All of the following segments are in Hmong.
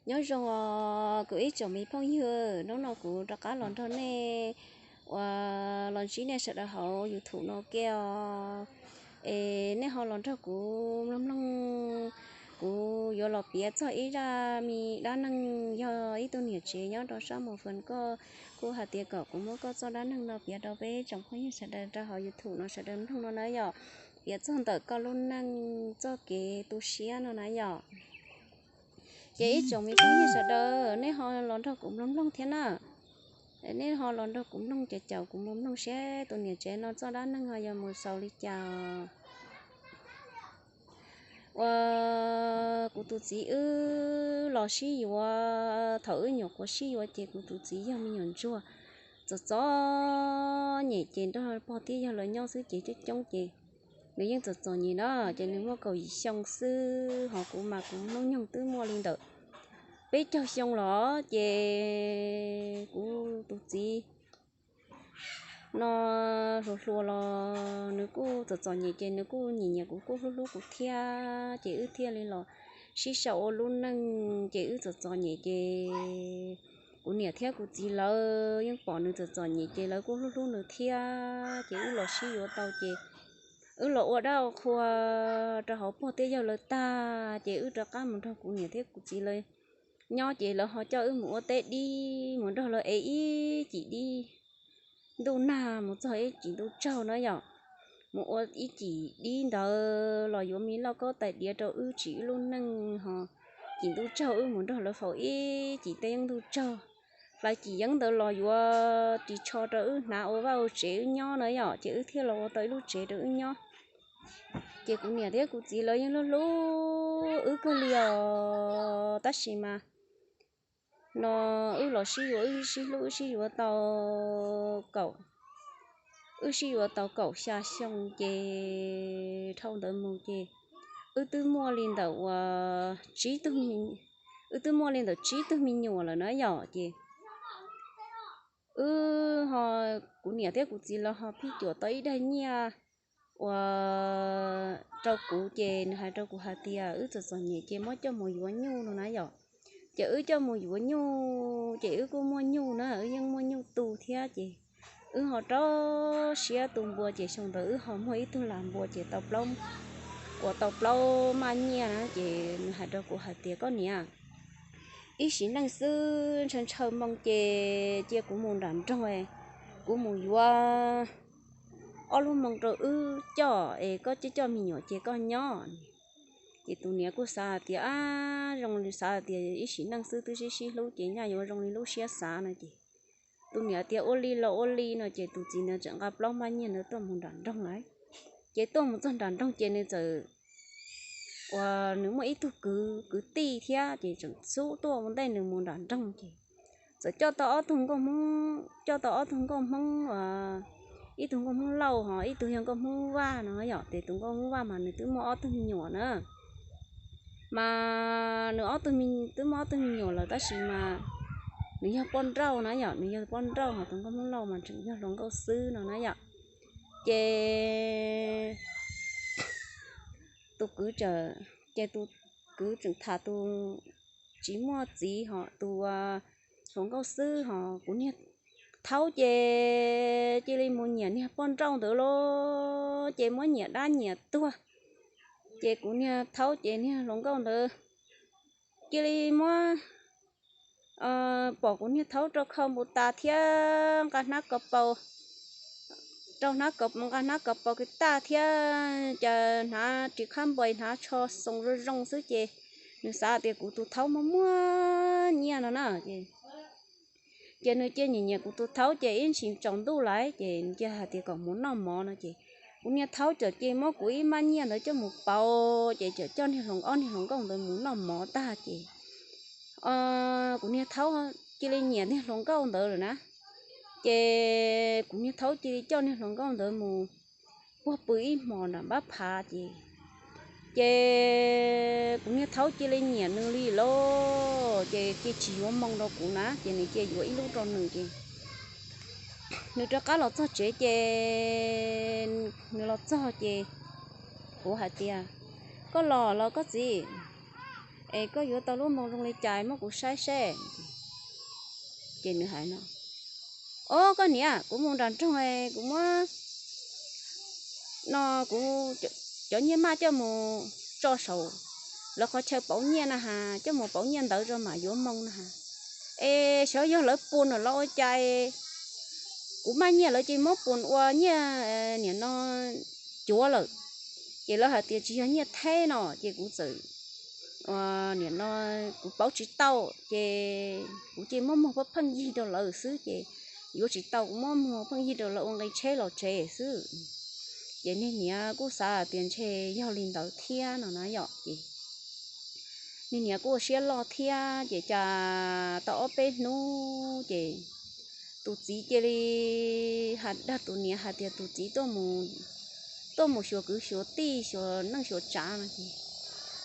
Nyob zoo os kuv ib tsoom me phooj ywg, hnub no kuv rov qab los nrog nej ua los ntsib nej sawv daws hauv YouTube no ke os. Es nej ho los nrog kuv mloog mloog, kuv yuav los piav txog ib zaj me dab neeg yog ib tug niam tsev nyob rau sab Mus Fas, koj kuj hais tias kom kuv muab koj txoj dab neeg no piav rau peb tsoom phooj ywg sawv daws rau hauv YouTube no sawv daws mloog no na yom, piav txog ntawm koj lub neej txoj kev tu siab no na yom. Ces ib tsoom me phooj ywg sawv daws, nej ho los nrog kuv mloog mloog thiab na. Nej ho los nrog kuv mloog ces caum kuv mus mloog seb tus niam tsev no txoj dab neeg ho yog mus xaus li cas. Ua kuv tus txiv wb los sib yuav, thaum wb nyuam qhuav sib yuav ces kuv tus txiv yog me nyuam ntsuag txom txom nyem ces nrog pog thiab yawg lawv nyob xwb ces coob coob ces nws yeej txom txom nyem na, ces nws muaj kaum yim xyoo xwb, ho kuv mas kuv hnub nyoog twb muaj li ntawm peb caug xyoo los ces kuv tus txiv no hluas hluas los nws kuj txom txom nyem ces nws kuj nyiam nyiam kuv, kuj hlub hlub kuv thiab, ces wb thiaj li los sib sau ua lub neej. Ces wb txom txom nyem ces kuv niam thiab kuv txiv lawv yeej pom nws txom txom nyem ces lawv kuj hlub hlub nws thiab, ces wb los sib yuav tau ces wb los ua dab ua qhua rau hauv pog thiab yawg lawv tag ces wb rov qab mus nrog kuv niam thiab kuv txiv lawv nyob ces lawv ho coj wb mus ua teb dib, mus nrog lawv ev ib cim dib ntuj nag mus txog ib cim ntuj tsaug na yom. Mus ua ib cim dib ntawd los yuav me lauj kaub tais diav rau wb tsim wb lub neej ho cim ntuj tsaug wb mus nrog lawv faus ib cim teb yeeb ntuj tsaug. Hlais cim yeeb ntawd los yuav ris tsho rau wb hnav ua vaj ua tsev wb nyob na yom, ces wb thiaj los ua tau ib lub tsev rau wb nyob. Ces kuv niam thiab kuv txiv lawv yeej hlub hlub wb kawg li os, tab sis mas no wb los sib yuav, wb sib hlub, wb sib yuav tau kaum, wb sib yuav tau kaum xya xyoo ces dhau ntawd mus ces wb twb muaj li ntawm uas tsib tug, wb twb muaj li ntawm tsib tug me nyuam lawm na yom. Ces wb ho, kuv niam thiab kuv txiv lawv ho phij cuam tau ib daim nyiaj uas rau kuv ces nws hais rau kuv hais tias wb txom txom nyem ces muab coj mus yuav nyuj no na yom. Ces wb coj mus yuav nyuj ces wb kuj muaj nyuj na, wb yeej muaj nyuj tu thiab ces wb ho rau siab tu npua ces xyoo ntawd wb ho muag ib tug lag npua ces tau plaub, uas tau plaub maj nyiaj na. Ces nws hais rau kuv hais tias koj niam, ib sim neej xwb ntshaw ntshaw moo ces cia kuv mus nram nroog, kuv mus yuav ob lub moo rau wb coj es koj coj coj me nyuam ces koj nyob. Ces tus niam kuj xav hais tias, ab, zoo li xav hais tias ib sim neej xwb twb sib sib hlub ces nyaj yuav zoo li lub siab xav no ces tus niam tias ua li los ua li no ces tus txiv ntawd tseem nqa plaub maj nyiaj ntawd tuaj mus nram nroog lawm. Ces tuaj mus txog nram nroog ces nws txawm, uas nws muaj ib tug kwv, kwv tij thiab ces tseem xub tuaj ua ntej nws mus nram nroog ces txawm coj tau ob tug nkauj Hmoob, coj tau ob tug nkauj Hmoob, ib tug nkauj Hmoob Lauj ho ib tug yog nkauj Hmoob Vaj no yom. Ces tus nkauj Hmoob Vaj mas nws twb muaj ob tug me nyuam na. Mas nws ob tug, twb muaj ob tug me nyuam lawm tab sis mas nws yog poj nrauj na yom, nws yog poj nrauj ho tus nkauj Hmoob Lauj mas tseem yog hluas nkauj xwb no na yom. Ces tus kwv, ces tus kwv tseem tham tus tsis muaj txiv ho tus hluas nkauj xwb ho kuv niag thaub ces cia li mus nyiam niag poj nrauj ntawd lauj, ces muab nyiam dab nyiam tuag. Ces kuv niag thaub ces niag hluas nkauj ntawd cia li muab, pom kuv niag thaub rau khau npus tas thiab nqa hnab ko paus, rau hnab ko, nqa hnab ko paus kws taj thiab cas hnav ris khab npais hnav tsho xoo zoo zoo xwb ces nws xav tias kuv tus thaub muaj muaj nyiaj no na. Ces nws cia nyiam nyiam kuv tus thaub ces ib ntsis tsaus ntuj lawm ces nws cia hais tias kom mus noj mov no ces kuv niag thaub txawm cia muab kuv ib maj nyiaj ntawd coj mus pauv ces txawm coj niag hluas, ob niag hluas nkauj ntawd mus noj mov tag ces kuv niag thaub cia li nyiam niag hluas nkauj ntawd lawm na. Ces kuv niag thaub cia li coj niag hluas nkauj ntawd mus puag pw ib hmos nram npab phav ces, ces kuv niag thaub cia li nyiam nws li lauj, ces cia tsis yuav moo rau kuv na, ces nws cia yuav ib lub rau nws ces nws rov qab los txog tsev ces nws los txog ces kuv hais tias, koj los los koj txiv? es koj yuav tau lub moo zoo li cas muab kuv saib seb. Ces nws hais no, Ob, koj niam, kuv mus nram nroog, kuv muab no kuv cov nyiaj maj coj mus tso saum lawv qhov chaw pauv nyiaj na has, coj mus pauv nyiaj ntawd tso mam yuav moo na has. Es xyov yog lawv pus no los ua cas, kuv maj nyiaj lawv ces muab pus ua nyiaj nim no cuav lawm. Ces lawv hais tias tsis yog nyiaj theb no, ces kuv txawm nim no kuv pauv tsis tau, ces kuv cia muab muag pheej yig rau lawv xwb, ces yuav tsis tau, kuv muab muag pheej yig rau lawv ua nqi tsheb los tsev xwb. Ces niag niam kuj xav hais tias ntshe yog li ntawd thiab no na yom. Ces niag niam kuj ua siab loj thiab, ces cas tau ob peb hnub ces tus txiv cia li hais dag tus niam hais tias tus txiv tuaj mus xyuas kwv xyuas tij xyuas neej xyuas tsav no ces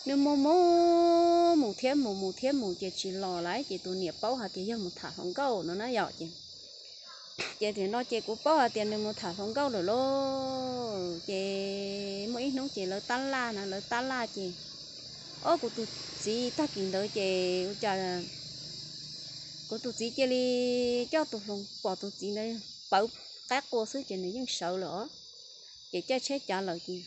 nws mus mus mus thiab mus mus thiab mus ces tsis los lawm, ces tus niam paub hais tias yog mus tham hluas nkauj no na yom. Ces ces tiam no ces kuv paub hais tias nws mus tham hluas nkauj lawm lauj. Ces muaj ib hnub ces lawv tab laj na, lawv tab laj ces, ob, kuv tus txiv tag kis ntawd ces ua cas kuv tus txiv cia li coj tus hluas, pom tus txiv ntawd pawv qaib qua xwb ces nws yeej sawv lawm os. Ces caij tsheb cav lawm ces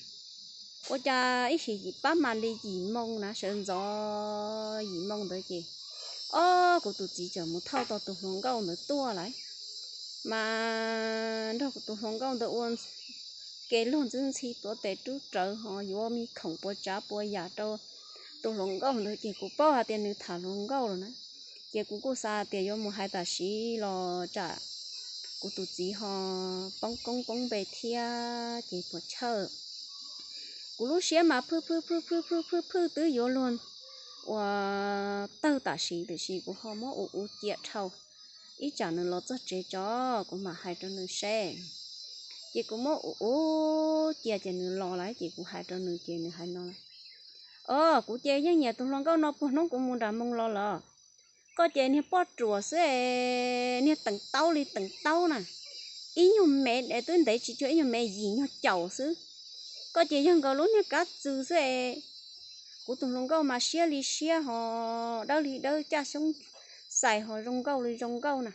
ua cas ib sim yim pab mas li yim moo na, sawv ntxov yim moo ntawd ces, ob, kuv tus txiv txawm mus thauj tau tus hluas nkauj ntawd tuaj lawm. Mas nrog kuv tus hluas nkauj ntawd ua ke luag ntxwb ntxhi tuav tes rub rawv ho yuav me khoom puas tsav puas yam rau tus hluas nkauj ntawd ces kuv paub hais tias nws tham hluas nkauj lawm na. Ces kuv kuj xav tias yuav mus hais tam sim los tsam kuv tus txiv ho poob koob poob npe thiab ces puas chawj. Kuv lub siab mas phwj phwj phwj phwj phwj phwj phwj twb yuav luag ua tawg tam sim, tiam sis kuv ho muab ua ua cia dhau, ib tsam nws los txog tsev tso kuv mam hais rau nws seb. Ces kuv muab ua ua cia ces nws los lawm ces kuv hais rau nws ces nws hais no, Ob, kuv ces yeej nyiam tus hluas nkauj no puag hnub kuv mus nram moo los lawm. Koj ces niag poj ruam xwb es niag teem taub li teem taub na, ib nyuag me es twb ntev tsis cuag ib nyuag me yim nyuag caum xwb. Koj ces yog nkaus lub niag kab txwm xwb es. Kuv tus hluas nkauj mas siab li siab ho dawb li dawb, caj xyoob xais ho zoo nkauj li zoo nkauj na.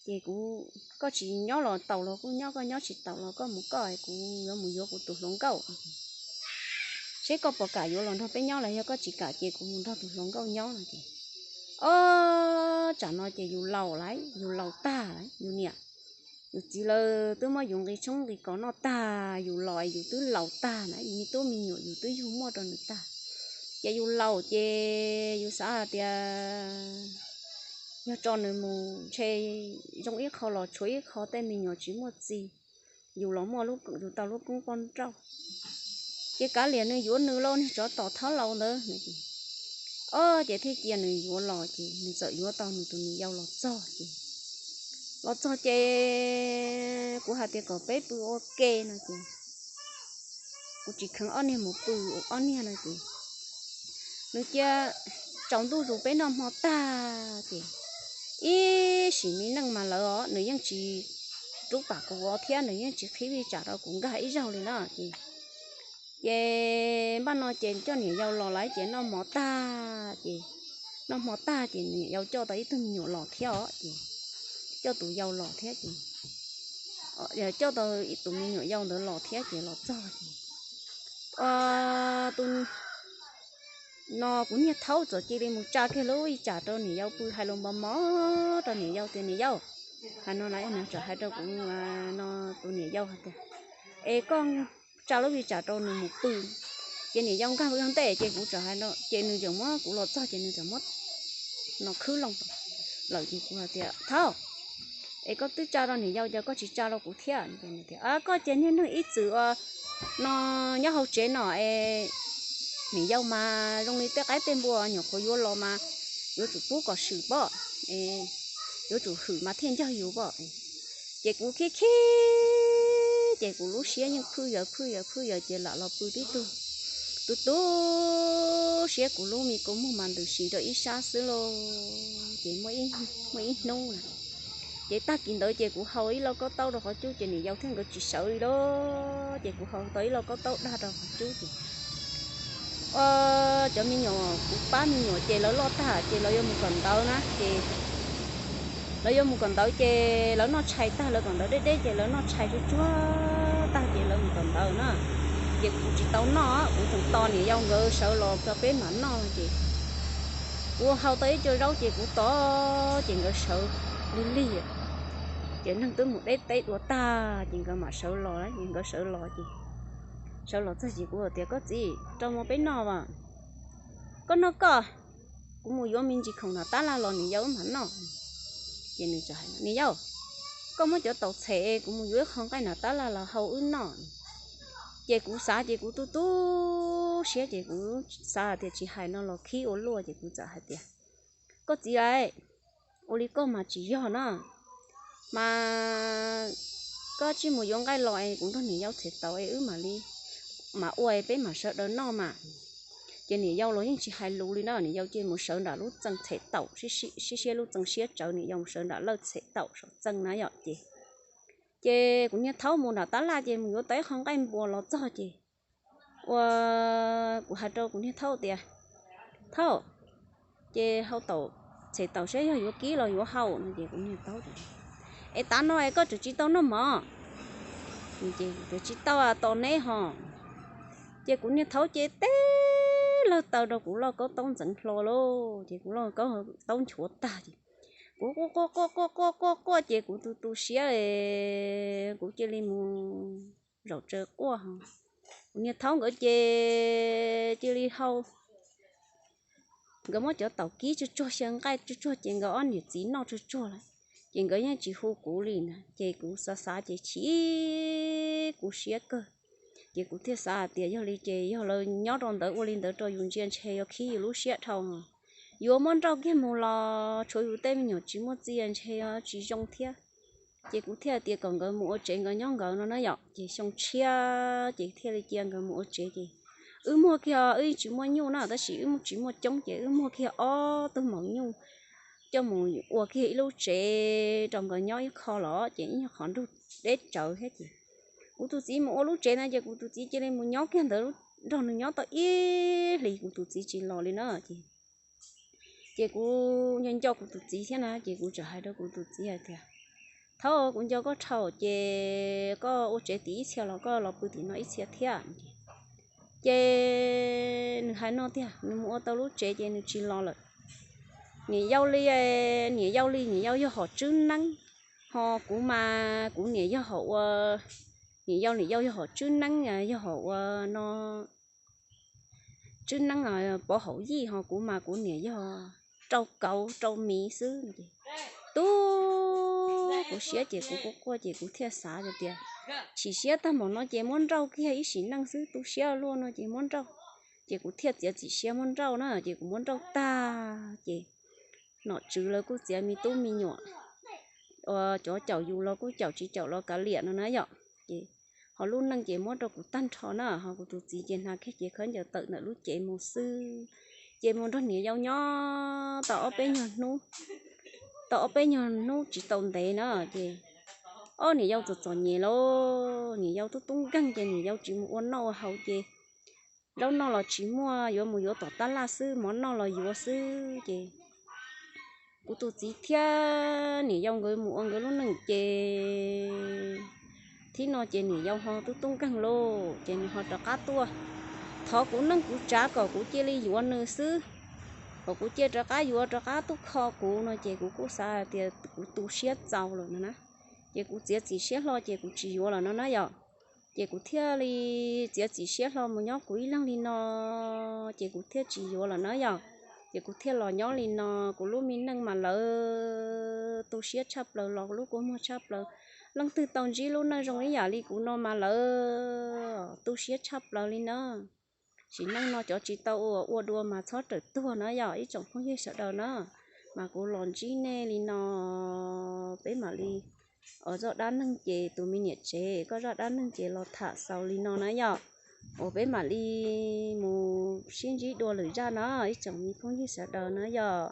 Ces kuv, koj tsis nyob los taus los kuj nyob, koj nyob tsis taus los koj mus koj, kuv yuav mus yuav kuv tus hluas nkauj. Seb koj puas kam yuav los nrog peb nyob los yog koj tsis kam ces kuv mus nrog tus hluas nkauj nyob no ces. Ob, tsam no ces yus laus lawm, yus laus tag lawm, yus niam yus txiv lawv twb muab yus nqi tshoob nqi kos noj tag, yus los yus twb laus tag na, yus me tub me nyuam yus twb yug muaj rau nws tag. Ces yus laus ces yus xav hais tias yog tso nws mus ntshe zoo ib qho los tshuav ib qho, tej me nyuam tsis muaj txiv, yus los muaj, yus tau lub koob poj nrauj. Ces kav liam nws yuav nws lauj, niag tsov tom thab laus ntawd. Ob, ces thiaj cia nws yuav los ces nws txawm yuav tau nws tus niam yau los txog ces, los txog ces kuv hais tias kom peb pw ua ke no ces kuv tsis kheev ob niag mus pw ua ob niag no ces nws cia tsaus ntuj zus peb noj hmo tag ces ib sim me neej mas lawv os, nws yeej tsis rub pam kuv thiab nws yeej tsis qhib vij tsam rau kuv nkag ib zaug li na ces. Ces npaj no ces coj niam yau los lawm ces noj hmo tag ces, noj hmo tag ces niam yau coj tau ib tug me nyuam los thiab os ces, coj tus yau los thiab ces, coj tau tus me nyuam yau ntawd los thiab ces los txog ces, tus no kuv niag thaub txawm cia li mus tsa kiag lub vij tsam rau niam yau pw, hais lus mos mos rau niam yau tias, Niam yau, hais no na, tsam hais rau kuv no, tus niam yau hais tias, Es koj tsa lub vij tsam rau nws mus pw. Ces niam yau nkag ua ntej ces kuv txawm hais no ces nws txawm muab kuv los txog ces nws txawm muab no khwb loo lawm ces kuv hais tias, Thaub, es koj twb tsa rau niam yau ces koj tsis tsa rau kuv thiab? Koj ces niag neeg ib txwm ua no nyob hauv tsev no es niam yau mas zoo li tej qaib tej npua, nyuam qhuav yuav los mas yuav tsum pub kom swm pob, yuav tsum hwm mas thiaj ncog yus pob. Ces kuv khib khib ces kuv lub siab yeej phwj yawm phwj yawm phwj yawm ces lam los pw tib tug. Tu tu siab kuv lub me kua muag mas ntws si rau ib sab xwb lauj. Ces muaj ib hnub na, ces tag kis ntawd ces kuv hau ib lauj kaub taub rau qhov cub ces niam yau thiab nkawd tsis sawv li lauj. Ces kuv hau tau ib lauj kaub taub dag rau qhov cub ces Ua cov me nyuam kuv pab me nyuam ces lawv loj tag ces lawv yuav mus kawm ntawv na ces lawv yuav mus kawm ntawv ces lawv noj tshais tag, lawv kawm ntawv deb deb ces lawv noj tshais tsuag tsuag tag ces lawv mus kawm ntawv na. Ces kuv tsis tau noj, kuv tseem tos niam yau nkawd sawv los rau peb mam noj ces kuv hau tau ib co zaub ces kuv tos ces nkawd sawv lig lig ces neeg twb mus deb teb dua tag ces nkawd mam sawv los, ces nkawd sawv los ces sawv los txog ces kuv tias, Koj txiv, rau mus peb noj as. Koj noj koj, kuv mus yuav me ntsis khoom nram tab laj los niam yau wb mam noj. Ces nws hais, Niam yau, koj muab cov taum txhem, kuv mus yuav ib qho nqaij nram tab laj los hau wb noj. Ces kuv xav ces kuv tu tu siab ces kuv xav tias tsis hais no los khib ua luaj ces kuv txawm hais tias, Koj txiv a, ua li koj mas tsis yog na, mas koj cia li mus yuav nqaij los es kuv nrog niam yau txhem taum es wb mam li, mam ua peb mam sawv daws noj mas. Ces niam yau los yeej tsis hais lus li na, niam yau cia li mus sawv nram lub txee txhem taum, siab siab lub txee siab tsawv, niam yau mus sawv nram lawj txhem taum saum txee na yom ces ces kuv niag thaub mus nram tab laj ces mus yuav tau ib qho nqaij npua los txog ces ua kuv hais rau kuv niag thaub tias, Thaub, ces hau taum txhem taum saib yog yuav kib los yuav hau no ces kuv niag thaub tias, Es tav no es koj tseem tsis tau noj mov? Tsis tau, tos neb hos. Ces kuv niag thaub ces teb lawg taw rau kuv lauj kaub taub ntxeev hlo lauj, ces kuv lauj kaub taub nchuav tag ces kuv quaj quaj quaj quaj quaj quaj ces kuv tu tu siab, kuv cia li mus zaum tsaws quaj hos. Kuv niag thaub nkawd ces cia li hau, nkawd muab cov taum kib tsuag tsuag, xyaw nqaij tsuag tsuag ces nkawd ob niam txiv noj tsuag tsuag lawm. Ces nkawd yeej tsis hu kuv li na, ces kuv xav xav ces chim kuv siab kawg. Ces kuv thiaj xav hais tias yog li ces yog lawv nyob rau ntawd ua li ntawd rau yus ntsia ntshe yuav khib yus lub siab dhau. Yuav muab nrauj kiag mus los tshuav yus tej me nyuam tsis muaj txiag ntshe tsis zoo thiab. Ces kuv thiaj tias kom nkawd mus ua tsev nkawd nyob nkawd no na yom. Ces xyoo tshiab ces thiaj li cia nkawd mus ua tsev ces wb muag kiag, wb tsis muaj nyuj na tab sis wb tsis muaj coob ces wb muag kiag ob tug maum nyuj coj mus ua kiag ib lub tsev rau nkawd nyob ib qho los ces ib nyuag qhov nrug deb tsawv thiab ces kuv tus txiv mus ua lub tsev na ces kuv tus txiv cia li mus nyob kiag ntawd nrog nws nyob tau ib hlis kuv tus txiv tsis los li na ces ces kuv nco nco kuv tus txiv thiab na ces kuv txawm hais rau kuv tus txiv hais tias, Thaub, kuv nco koj dhau ces koj ua tsev tim ib txhia los koj los pw tim no ib txhia thiab. Ces nws hais no tiag, nws mus ua tau lub tsev ces nws tsis los lawm. Niam yau li, niam yau li, niam yau yog hom tswb neeb, ho kuv mas kuv niam yog hom ua, niam yau, niam yau yog hom tswb neeb, yog hom ua no tswb neeb pov haum yij, ho kuv mas kuv niam yog rau kauv rau miv xwb. Ces tu kuv siab ces kuv quaj quaj ces kuv thiaj xav tias chim siab tag npaum no ces muab nrauj kiag ib sim neej xwb, tu siab luaj no ces muab nrauj. Ces kuv thiaj txiav txim siab muab nrauj na, ces kuv muab nrauj tag ces nom tswv lawv kuj txiav me tub me nyuam, uas cov caum yus los kuj caum, tsis caum los kav liam no na yom. Ces ho lub neej ces muab rau kuv tag nrho na, ho kuv tus txiv ces hnav kiag cev khaub ncaws tawm ntawm lub cev mus xwb. Ces mus nrog niam yau nyob tau ob peb nyuag hnub, tau ob peb nyuag hnub tsis tau ntev na ces ob niam yau txom txom nyem lauj, niam yau tub tub nkeeg ces niam yau tsis mus ua noj ua haus ces zaub noj los tsis muaj, yuav mus yuav tom tab laj xwb, mov noj los yuav xwb ces kuv tus txiv thiab niam yau nkawd mus ua nkawd lub neej ces thib no ces niam yau ho tub tub nkeeg lauj ces nws ho rov qab tuaj thov kuv neej kuv tsav kom kuv cia li yuav nws xwb, kom kuv cia rov qab yuav rov qab tuaj kho kuv no ces kuv kuj xav hais tias kuv tu siab txaus lawm no na. Ces kuv txiav txim siab hlo ces kuv tsis yuav lawm no na yom. Ces kuv thiaj li txiav txim siab hlo mus nyob kuv ib leeg li no, ces kuv thiaj tsis yuav lawm na yom. Ces kuv thiaj los nyob li no, kuv lub me neej mas lawv tu siab tshaj plaws los lub kua muag tshaj plaws. Leej twg tau ntsib lub neej zoo ib yam li kuv no mas lawv tu siab tshaj plaws li na. Sim neej no cov tsis tau ua, ua dua mas txhob rawm tuag na yom ib tsoom phooj ywg sawv daws na. Mas kuv los ntsib nej li no, peb mam li, zaj dab neeg ces tus me niam tsev koj zaj dab neeg ces los tham xaus li no na yom. Uas peb mam li mus sib ntsib dua lwm zaj na ib tsoom me phooj ywg sawv daws na yom.